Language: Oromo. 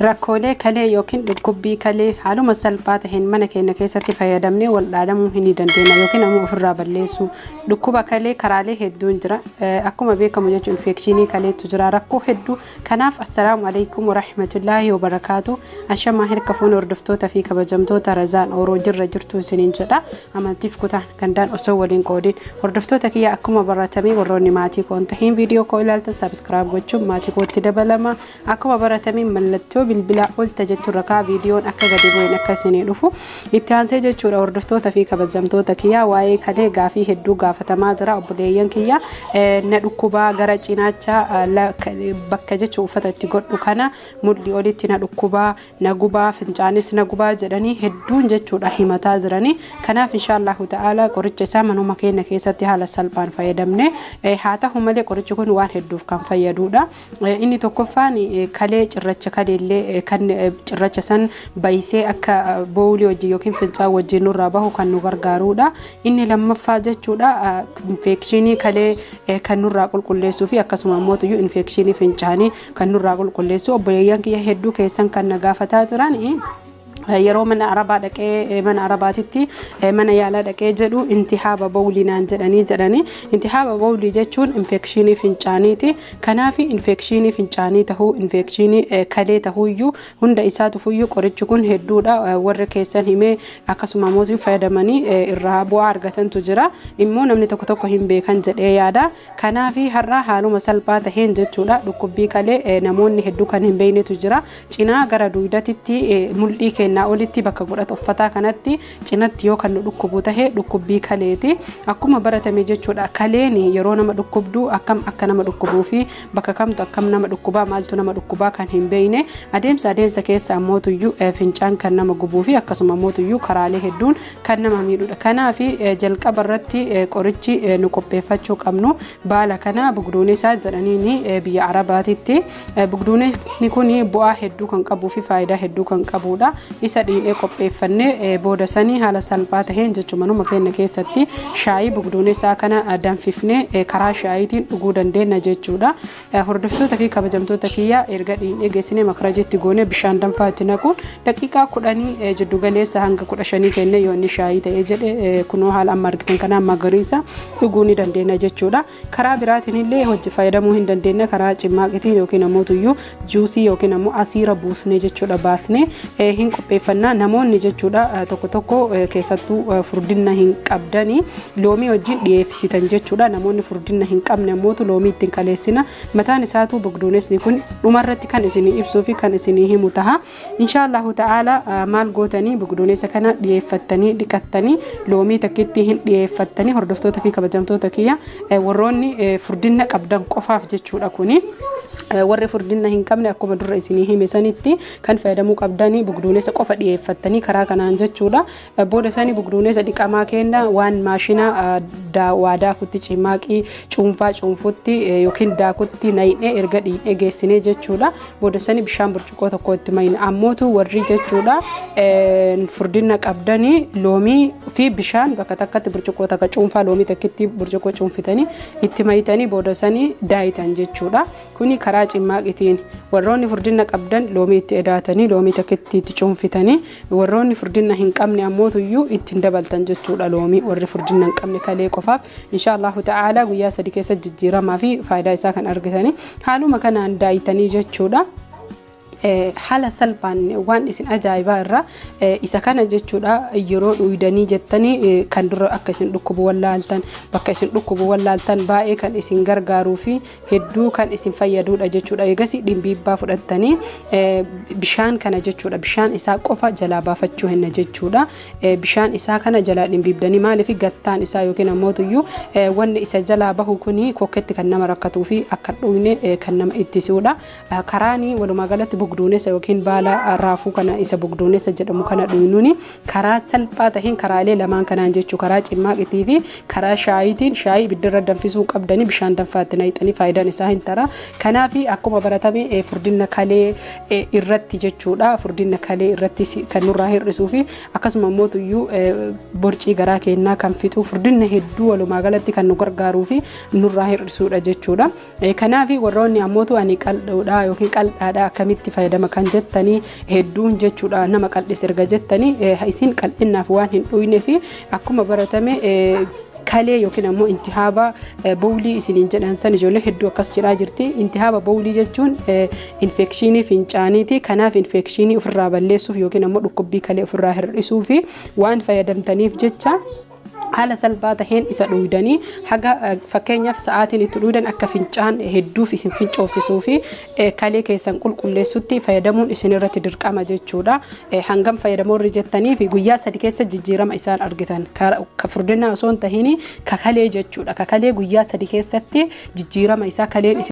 Rakkoolee kalee yookiin dhukkubbii kalee haaluma salphaa taheen mana keenya keessatti fayyadamnee waldhaanamuu hin dandeenya yookiin ammoo ofirraa balleessuu. Dhukkuba kalee karaalee hedduun jira. Akkuma beekamu jechuun infekshinii kaleetu jira, rakkoo hedduu. Kanaaf assalaamu alaikum warahmatullaahi wabarakaatu. Ashamaa, harka fuun hordoftoota fi kabajamtoota Razaan Ooroo, jirra jirtu isiniin jedha. Amantiif kutaan gandaan osoo waliin qoodin, hordoftoota kiyya, akkuma baratamee warroonni maatii koon tahiin viidiyoo koo ilaaltan subscribe gochuun maatii kootti dabalama. Akkuma baratamee mallattoo bilbilaa olta jechuun rakaa viidiyoon akka gadi bu'een akka isinii dhufu itti aansee jechuudha. Hordoftoota fi kabajamtoota kiyya, waa'ee kalee gaafii hedduu gaafatamaa jira. Obboleeyyan kiyya, na dhukkubaa gara cinaacha bakka jechuun uffata itti godhu kana mul'ii olitti na dhukkubaa, na gubaa, fincaanis na gubaa jedhanii hedduun jechuudha himataa jiranii. Kanaaf inshaallahu ta'ala qoricha isaa manuma keenya keessatti haala salphaan fayyadamne haa ta'u malee, qorichi kun waan hedduuf kan fayyadudha. Inni tokkoffaan kalee, cirracha kaleellee kan cirracha san bayisee akka boolii wajjin yookiin fincaan wajjin nurraa bahu kan nu gargaarudha. Inni lammaffaa jechuudha infekshinii kalee kan nurraa qulqulleessuu fi akkasuma immoo infekshinii fincaanii kan nurraa qulqulleessu. Obboleeyyan kiyya, hedduu keessan kan na gaafataa jiran, yeroo mana arabaa dhaqee, mana arabaatitti mana yaalaa dhaqee jedhu intihaaba bowlii naan jedhanii. Intihaaba bowlii jechuun infekshinii fincaaniiti. Kanaaf infekshinii fincaanii tahuu, infekshinii kalee tahuuyyuu, hunda isaa tufuyyuu qorichi kun hedduudha. Warra keessan himee akkasuma mootii fayyadamanii irraa bu'aa argatantu jira. Immoo namni tokko tokko hin beekan jedhee yaada. Kanaaf har'a haaluma salphaa taheen jechuudha dhukkubbii kalee namoonni hedduu kan hin beeknetu jira. Cinaa gara duudatitti, mul'ii kennaa olitti, bakka godhata uffataa kanatti cinatti yoo kan nu dhukkubu tahe dhukkubbii kaleeti. Akkuma baratame jechuudha, kaleen yeroo nama dhukkubdu akkam akka nama dhukkubuu fi bakka kamtu akkam nama dhukkubaa, maaltu nama dhukkubaa kan hin beekne, adeemsa adeemsa keessa ammootuyyuu fincaan kan nama gubuu fi akkasuma ammootuyyuu karaalee hedduun kan nama miidhudha. Kanaaf jalqaba irratti qorichi nu qopheeffachuu qabnu baala kana, bugduunisa jedhaniini biyya Arabaatitti. Bugduunisni kun bu'aa hedduu kan qabuu fi faayidaa hedduu kan qabudha. Isa dhiinee qopheeffannee booda sanii haala salphaa taheen jechuun manuma keenya keessatti shaayii bugduunisaa kana danfifnee karaa shaayiitiin dhuguu dandeenya jechuudha. Hordoftoota fi kabajamtoota kiyya, erga dhiinee geessinee makarajitti goonee bishaan danfaa itti naquun daqiiqaa 10 jiddu galeessa hanga 15 kennee, yoo inni shaayii ta'ee jedhe, kunoo haala amma argitan kanaan magariisa dhuguu ni dandeenya jechuudha. Karaa biraatiin illee hojii fayyadamuu hin dandeenya. Karaa cimmaaqitiin yookiin ammoo tuyyuu juusii yookiin ammoo asiira buusnee jechuudha baasnee hin qopheeffannaa. Namoonni jechuudha tokko tokko, keessattuu furdina hin qabdanii, loomii wajjin dhiyeessitan jechuudha. Namoonni furdina hin qabne ammootu loomii ittiin kaleessina. Mataan isaatu bugduunesni kun dhumarratti kan isinii ibsuu fi kan isinii himu taha. Inshaallahu ta'ala, maal gootanii? Bugduunessa kana dhiyeeffattanii, dhiqattanii, loomii takkitti hin dhiyeeffattanii. Hordoftoota fi kabajamtoota kiyya, warroonni furdina qabdan qofaaf jechuudha kuni. Warri furdina hin qabne akkuma dura isinii hime sanitti kan fayyadamuu qabdanii bugduunessa qofa dhiyeeffattanii karaa kanaan jechuudha. Booda sanii bugduunessa dhiqamaa kenna waan maashina waa daakutti, cimaaqii cuunfaa cuunfutti yookiin daakutti nayinee, erga dhiinee geessinee jechuudha. Booda sanii bishaan burcuqqoo tokko itti mayna. Ammootu warri jechuudha furdina qabdanii loomii fi bishaan bakka takkatti burcuqqoo takka cuunfaa, loomii takkitti burcuqqoo cuunfitanii itti mayitanii booda sanii daayitan jechuudha. Kuni karaa cimmaaqitiin. Warroonni furdina qabdan loomii itti edaatanii, loomii takkitti itti cuunfitanii, warroonni furdina hin qabne ammootuyyuu ittiin dabaltan jechuudha loomii. Warri furdina hin qabne kalee qofaaf, insha Allahu ta'ala, guyyaa 3 keessa jijjiiramaa fi faayidaa isaa kan argitanii haaluma kanaan daayitanii jechuudha. Haala salphaan waan isin ajaa'ibaa irraa isa kana jechuudha. Yeroo dhuydanii jettanii kan dura akka isin dhukkubu wallaaltan, bakka isin dhukkubu wallaaltan, baay'ee kan isin gargaaruu fi hedduu kan isin fayyadudha jechuudha. Eegasii dhimbiibbaa fudhattanii bishaan kana jechuudha, bishaan isaa qofa jalaa baafachuu hinna jechuudha. Bishaan isaa kana jalaa dhimbiibdanii, maaliif? Gattaan isaa yookiin ammootuyyuu wanni isa jalaa bahu kuni kokketti kan nama rakkatuu fi akka dhuyne kan nama ittisuudha. Karaani walumaa galatti bugduunessa yookiin baala raafuu kana isa bugduunessa jedhamu kana dhuynuuni karaa salphaa taheen karaalee lamaan kanaan jechuu, karaa cimmaaqitii fi karaa shaayiitiin. Shaayii ibiddarra danfisuu qabdanii, bishaan danfaatti naqxanii faayidaan isaa hin tara. Kanaaf akkuma baratame furdina kalee irratti jechuudha, furdina kalee irratti kan nurraa hir'isuu fi akkasuma immoo tuyyuu borcii garaa keenyaa kan fixu, furdina hedduu walumaa galatti kan nu gargaaruu fi nurraa hir'isuudha jechuudha. Kanaaf warroonni ammootu ani qal'oodha yookiin qal'aadha akkamitti fayyadama kan jettanii hedduun jechuudha. Nama qal'ise erga jettanii, isin qal'innaaf waan hin dhuyne fi akkuma baratame kalee yookiin ammoo intihaaba bowlii isiniin jedhan san ijoollee hedduu akkas jedhaa jirti. Intihaaba bowlii jechuun infekshinii fincaaniiti. Kanaaf infekshinii ofirraa balleessuuf yookiin ammoo dhukkubbii kalee ofirraa hir'isuu fi waan fayyadamtaniif jecha, haala salphaa taheen isa dhuydanii haga fakkeenyaaf sa'aatiin itti dhuydan akka fincaan hedduuf isin fincoofsisuu fi kalee keessan qulqulleessutti fayyadamuun isin irratti dirqama jechuudha. Hangam fayyadamoo jettanii fi guyyaa 3 keessa jijjiirama isaan argitan, ka furdinaa osoo hin tahin ka kalee jechuudha. Ka kalee guyyaa 3 keessatti jijjiirama isaa kaleen isin